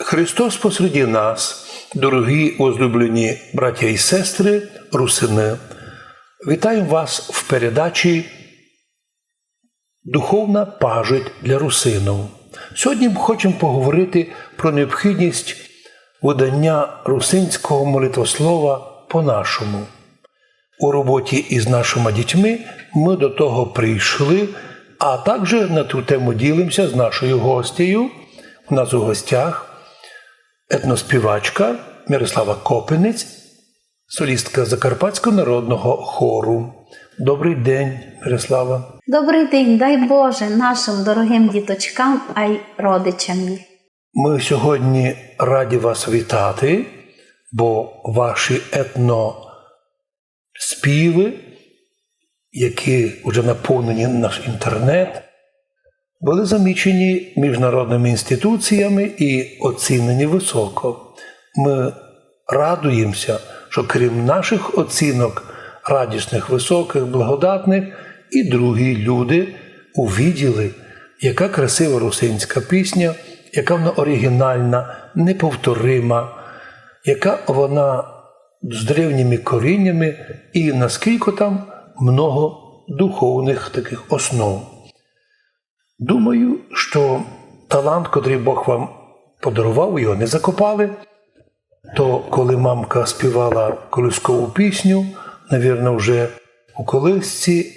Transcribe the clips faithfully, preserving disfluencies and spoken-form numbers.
Христос посреди нас, дорогі возлюблені браття і сестри, русины. Вітаємо вас в передачі «Духовна пажить для русинов». Сьогодні хочемо поговорити про необхідність видання русинського молитвослова по-нашому. У роботі із нашими дітьми ми до того прийшли, а також на ту тему ділимося з нашою гостею. У нас у гостях етноспівачка Мирослава Копинець, солістка Закарпатського народного хору. Добрий день, Мирослава. Добрий день, дай Боже, нашим дорогим діточкам, а й родичам їх. Ми сьогодні раді вас вітати, бо ваші етноспіви, які вже наповнені наш інтернет, були замічені міжнародними інституціями і оцінені високо. Ми радуємося, що крім наших оцінок радісних, високих, благодатних, і другі люди увиділи, яка красива русинська пісня, яка вона оригінальна, неповторима, яка вона з древніми коріннями і наскільки там много духовних таких основ. Думаю, що талант, котрий Бог вам подарував, його не закопали, то коли мамка співала колискову пісню, навірно, вже у колисці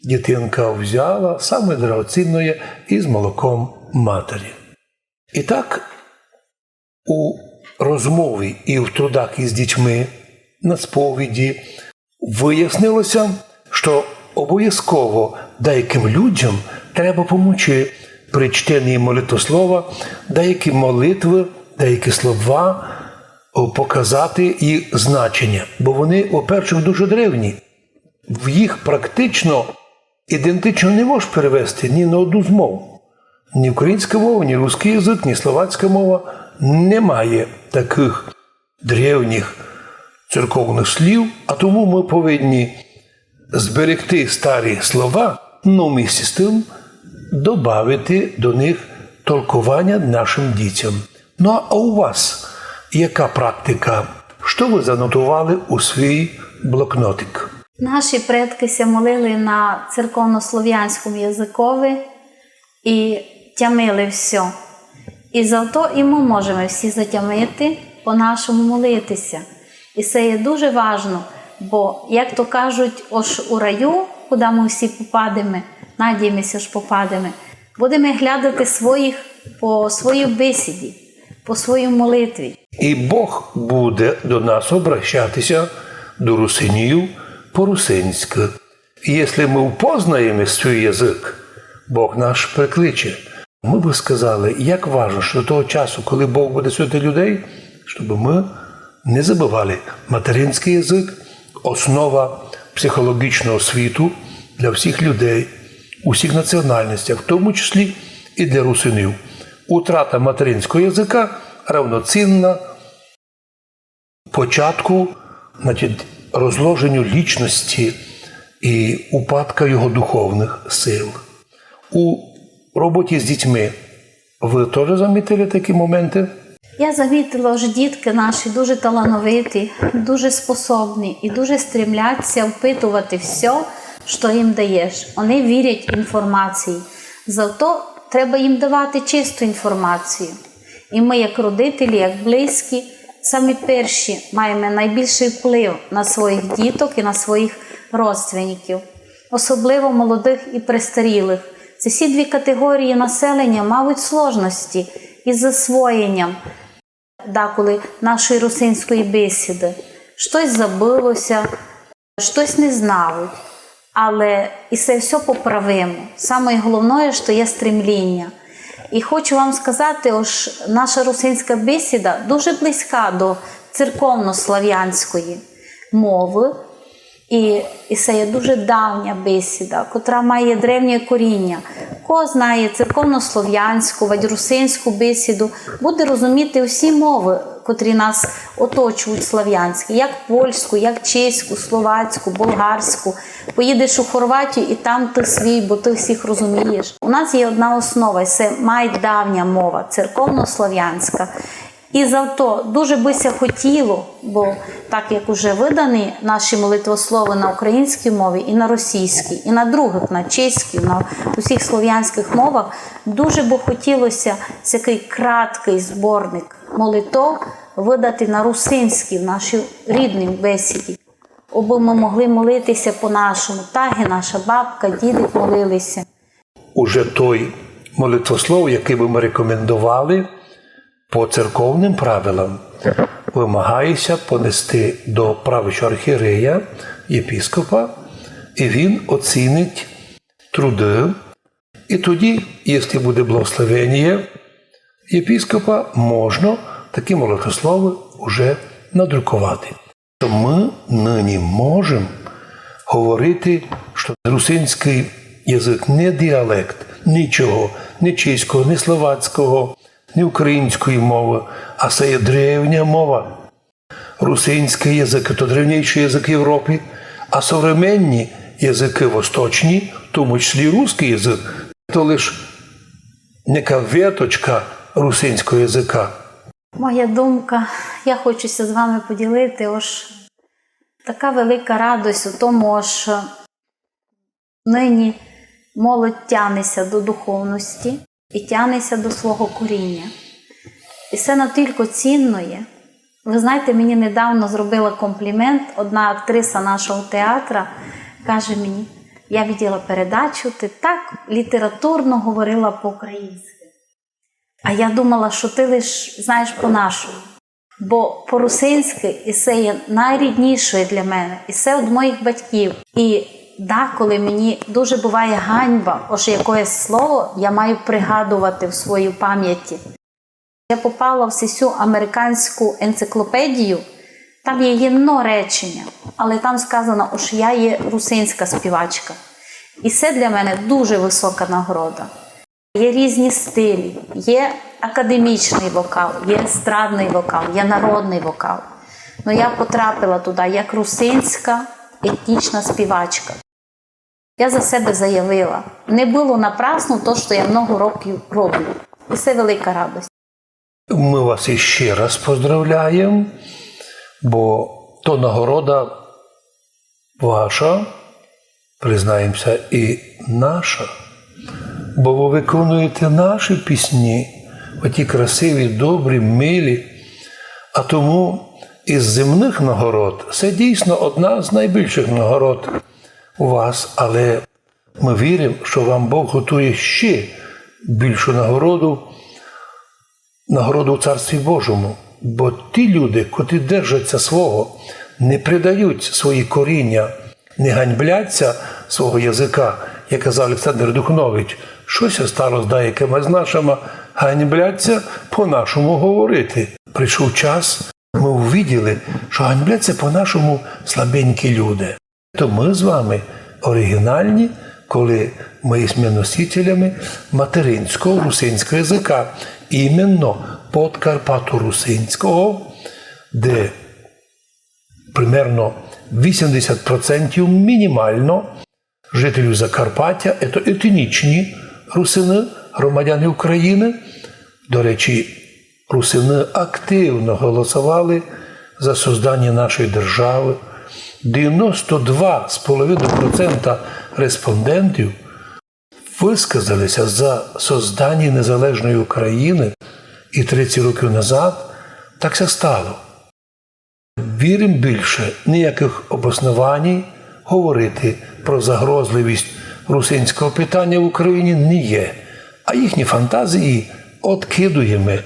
дитинка взяла саме дорогоцінне із молоком матері. І так, у розмові і в трудах із дітьми, на сповіді, вияснилося, що обов'язково деяким людям треба помочи при чтенні молитвослова, деякі молитви, деякі слова, о, показати їх значення, бо вони, по-перше, дуже древні. В їх практично ідентично не можеш перевести ні на одну з мов. Ні українська мова, ні русский язык, ні словацька мова не має таких древніх церковних слів, а тому ми повинні зберегти старі слова, но вместе з тим добавити до них толковання нашим дітям. Ну а у вас яка практика? Що ви занотували у свій блокнотик? Наші предки ся молили на церковнослов'янському языкови і тямили всьо. І зато і мы можеме всі затямити, по-нашому молити ся. І се є дуже важно, бо, як то кажуть, ож у раю, куды мы всі попадеме, надієме ся, ож попадеме, будеме глядати своїх по своїй бесіді, по своїй молитві. І Бог буде до нас обращати ся, до русинів, по-русинськы. І якщо мы впознаєме свій язык, Бог наш прикличе. Мы бы сказали, як важно, що до того часу, коли Бог буде судити людей, щоб мы не забывали материнськый язык, основа психологічного світу для всіх людей, усіх національностей, в тому числі і для русинів. Утрата материнського языка равноцінна початку, значить, розложенню лічности і упадка його духовных сил. У роботі з дітьми ви тоже замітили такі моменты? Я замітила, ож дітки наші дуже талановиті, дуже способні і дуже стремлять ся впитовати всьо, што їм даєш. Они вірять інформації. Зато треба їм давати чисту інформацію. І мы, як родителі, як близькі, самі перші маєме найбільшый вплив на своїх діток і на своїх родственників, особливо молодых і престарілых. Ці всі дві категорії населення мають сложности із засвоєнням даколи нашої русинської бесіды. Штось забыло ся, штось не знають. Але і се всьо поправимо. Самоє головноє, што є стремління. І хочу вам сказати, ож наша русинська бесіда дуже близька до церковнославянської мовы. І, і се є дуже давня бесіда, котра має древнє коріння. Ко знає церковнославянську, вадь русинську бесіду, буде розуміти всі мовы, котрі нас оточують, славянські, як польську, як чеську, словацьку, болгарську. Поїдеш у Хорватію, і там ты свій, бо ты всіх розумієш. У нас є одна основа, і се май давня мова, церковнославянська. І зато дуже бы ся хотіло, бо так як уже выдані наші молитвословы на українській мові і на російській, і на другых, на чеській, на усіх слов'янськых мовах, дуже бы хотіло ся сякый краткый зборник молитов выдати на русинській, в нашій рідній бесіді, обы мы могли молити ся по-нашому, так і наша бабка, дідик молили ся. Уже той молитвослов, якый бы мы рекомендовали по церковным правилам, вымагає ся понести до правлячого архієрея, єпископа, і він оцінить труды. І тоді, якщо буде благословеніє єпископа, можна такі молитвословы уже надруковати. Што мы нині можем говорити, што русинськый язык не діалект нічого, ні чеського, ні словацького, ні української мовы, а се є древня мова. Русинськый язык — то древнійшый язык Європы, а современні языкы восточні, в тому числі і русськый язык, то лиш нека веточка русинського языка. Моя думка, я хочу ся з вами поділити, ож така велика радость у тому, ож нині молодь тягне ся до духовности і тягне ся до свого коріння. І се натілько цінно є. Вы знаєте, мені недавно зробила комплімент одна актриса нашого театра, каже мені: «Я виділа передачу, ты так літературно говорила по-українськи. А я думала, што ты лиш знаєш по-нашому». Бо по-русинськи і се є найріднішоє для мене, і се од моїх батьків. І даколи мені дуже буває ганьба, ож якоєсь слово я маю пригадовати в своїй памяти. Я попала в сесю американську енциклопедію, там є єдно реченя, але там сказано, ож я є русинська співачка. І се для мене дуже высока нагорода. Є різні стилі, є академічный вокал, є естрадный вокал, є народный вокал. Но я потрапила туды як русинська етнічна співачка. Я за себе заявила. Не было напрасно то, што я много років роблю. І се велика радость. Мы вас іщи раз поздравляєм, бо то нагорода ваша, признаєм ся, і наша. Бо вы выконуєте наші пісні, оті красиві, добрі, милі. А тому із земных нагород се дійсно одна з найбільшых нагород у вас, але мы вірим, што вам Бог готує іщи більшу нагороду, нагороду у Царстві Божому. Бо ті люди, котрі держать ся свого, не предають свої коріня, не ганьблять ся свого языка, як казав Олександр Духнович, што ся стало з даякыма з нашыма, ганьблять ся по-нашому говорити. Прийшов час, мы увиділи, што ганьблять ся по-нашому слабенькі люди. То мы з вами оріґіналні, коли мы єсме носителями материнського русинського языка, іменно подкарпаторусинського, де примерно вісімдесят процентів мінімално жителів Закарпаття, то етнічні русины, громадяни України. До речі, русины активно голосовали за созданя нашої державы. Девяносто два з половиною процента респондентів высказали ся за созданя незалежної України, і тридцять років назад так ся стало. Вірим, більше ніякых обоснованій говорити про загрозливість русинського питаня в Україні не є, а їхні фантазії откидуєме,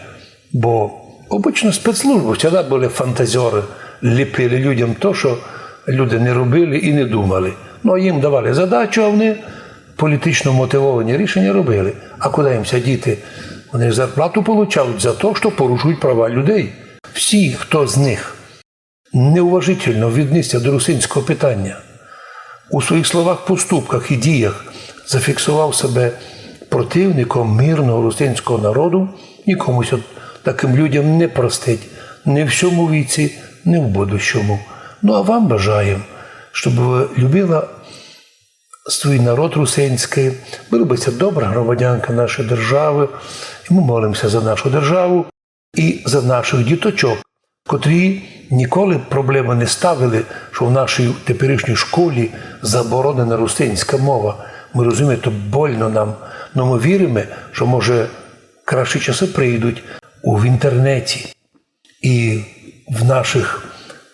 бо обычно спецслужбы всегда были фантазеры, ліпили людям то, што люди не робили і не думали. Ну, а їм давали задачу, а вони політично мотивовані рішення робили. А куды їм ся діти? Вони ж зарплату получають за то, што порушують права людей. Всі, хто з них неуважительно віднісся до русинського питання, у своїх словах, поступках і діях зафіксовав себе противником мирного русинського народу, нікому ся такым людям не простить, ні в сьому віці, ні в будущому. Ну, а вам бажаєм, щоб вы любила свій народ русинськый, были бы ся добра громадянка нашої державы, і мы молим ся за нашу державу. і за наших діточок, котрі ніколи проблеми не ставили, що в нашій теперішній школі заборонена русинська мова. Ми розуміємо, то больно нам, але ми віримо, що, може, кращі часи прийдуть у, в інтернеті. І в наших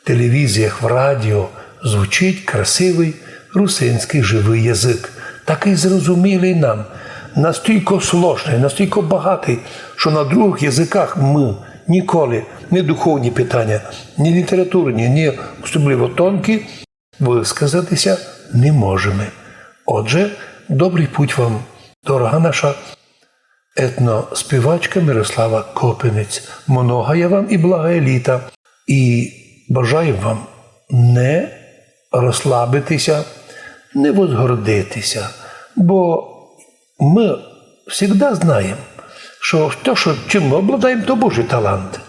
телевізіях, в радіо звучить красивий русинський живий язик, такий зрозумілий нам, настільки сложний, настільки багатий, що на других язиках ми ніколи ні духовні питання, ні літературні, ні особливо тонкі, высказати ся не можеме. Отже, добрый путь вам, дорога наша етноспівачка Мирослава Копинець. Многая вам і благая літа. І бажаю вам не розслабити ся, не возгордити ся, бо мы всегда знаєме, што то, што, чим мы обладаєме, то Божий талант.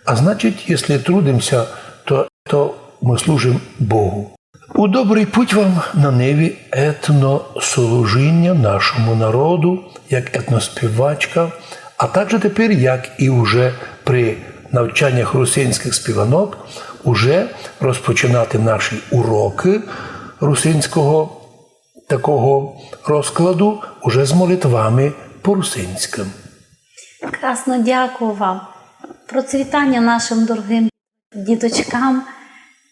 А значить, якщо трудиме ся, то, то мы служиме Богу. У добрый путь вам на ниві етнослужіння нашому народу, як етноспівачка, а також тепер, як і уже при навчаннях русинських співанок, уже розпочинати наші уроки русинського такого розкладу уже з молитвами по-русинськым. Красно дякую вам. Процвітання нашим дорогим діточкам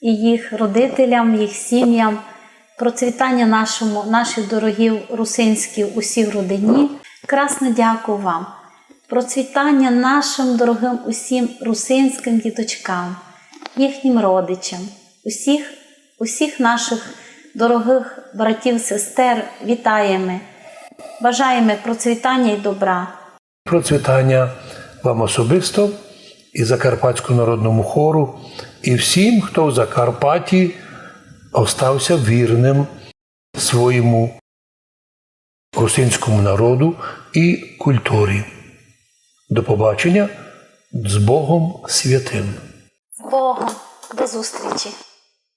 і їх родителям, їх сім'ям. Процвітання нашому, нашій дорогій русинській усій родині. Красно дякую вам. Процвітання нашим дорогим усім русинським діточкам, їхнім родичам, усіх, усіх наших дорогих братів, сестер вітаєме. Бажаєме процвітання і добра. Процвітання вам особисто і Закарпатському народному хору, і всім, хто в Закарпатті остався вірним своєму русинському народу і культурі. До побачення, з Богом святим! З Богом! До зустрічі!